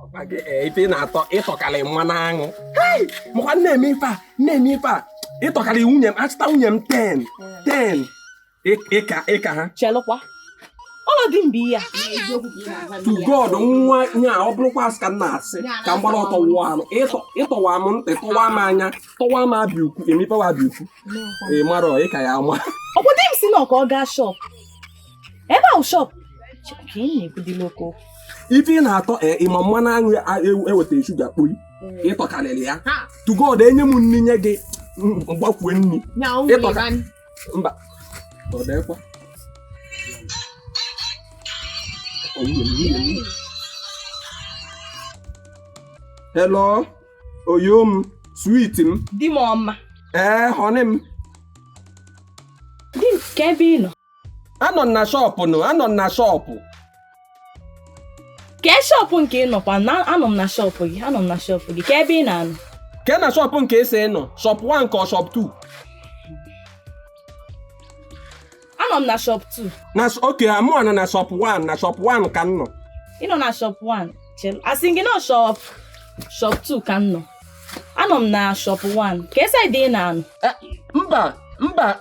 Ọkwa gị, ee, ife ị na-atọ ịtọkarị mmanụ aṅụ. Hei, makwa na-eme ife a, na-eme ife a, ịtọkarị nwunye m, achịta nwunye m 10 10, ịka ịka ha. Chelụkwa, ụlọ dị mgbe ihe a. To God, nwa nya ọ bụrụkwa asị ka m na-asị ka m gbara ọtọ wụọ anụ. Ịtọwa m ntị, tọwa m anya, tọwa m abịa ukwu, emepewa abịa ukwu. Ị marọ ịka ya ama. Ọkwa di m si na ọ ka ọ gaa shop ebe ahụ, shop ka ị na-ekwudila oke okwu. Ife ị na-atọ, ịma mmanụ aṅụ eweta shuga kpoi, ịtọkarịrị ya. To God, enye m nni nye gị, mgbakwue nni. Mba, ọ dịkwa. Hello, oyo m, sweet m. Di m ọma. Ee, honey m. Di m, ka ebe ị nọ? Anọ m na shop nụ, anọ m na shop. Kee shop nke ị nọkwa na? Anọ m na shop gị, anọ m na shop gị. Ka ebe ị na-anọ? Kee na shop nke esi ị nọ? Shop 1 ka ọ shop 2? Anọ m na shop 2. Na okay, mụ nọ na shop 1, na shop 1 ka m nọ. Ị nọ na shop 1? Chelu, asị gị nọ shop 2 ka m nọ. Anọ m na shop 1. Ka side ị na-anọ? Mba, mba,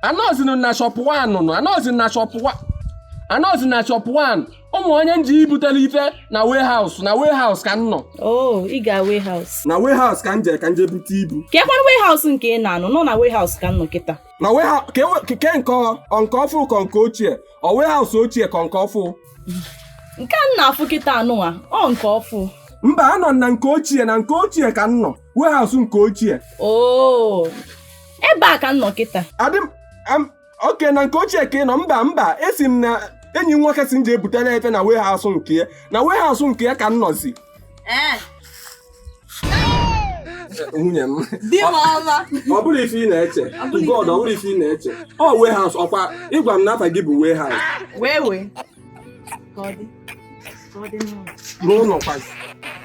anọzinụ na shop 1 nọ, anọzi na shop 1, anọzi na shop 1. Ụmụ onye nji ibutere ife na warehouse, na warehouse ka m nọ. Oh, ị ga warehouse? Na warehouse ka m je, ka m je bute ibu. Ka ekwanụ warehouse nke ị na-anọ? Nọ na warehouse ka m nọ kịta. Na warehouse ke nke ọ nke ọfụ ka nke ochie? Ọ warehouse ochie ka nke ọfụ? Nke a m na-afụ kịta anụnwa, ọ nke ọfụ. Mba, anọ na nke ochie, na nke ochie ka m nọ, warehouse nke ochie. Oh, ebe a ka m nọ kịta. Adị m okay, na nke ochie ka ị nọ? Mba, mba, esi m na enyi m nwoke si m je butere efe na warehouse nke ya, na warehouse nke ya ka m nọzi. Nwunye m. Di m ọma. Ọ bụrụ ife ị na-eche, to God, ọ bụrụ ife ị na-eche, ọ warehouse ọkwa ịgwa m n'afa gị bụ warehouse. Wee wee. Ka ọ dị. Ka ọ dị. N'ụlọ kwazi.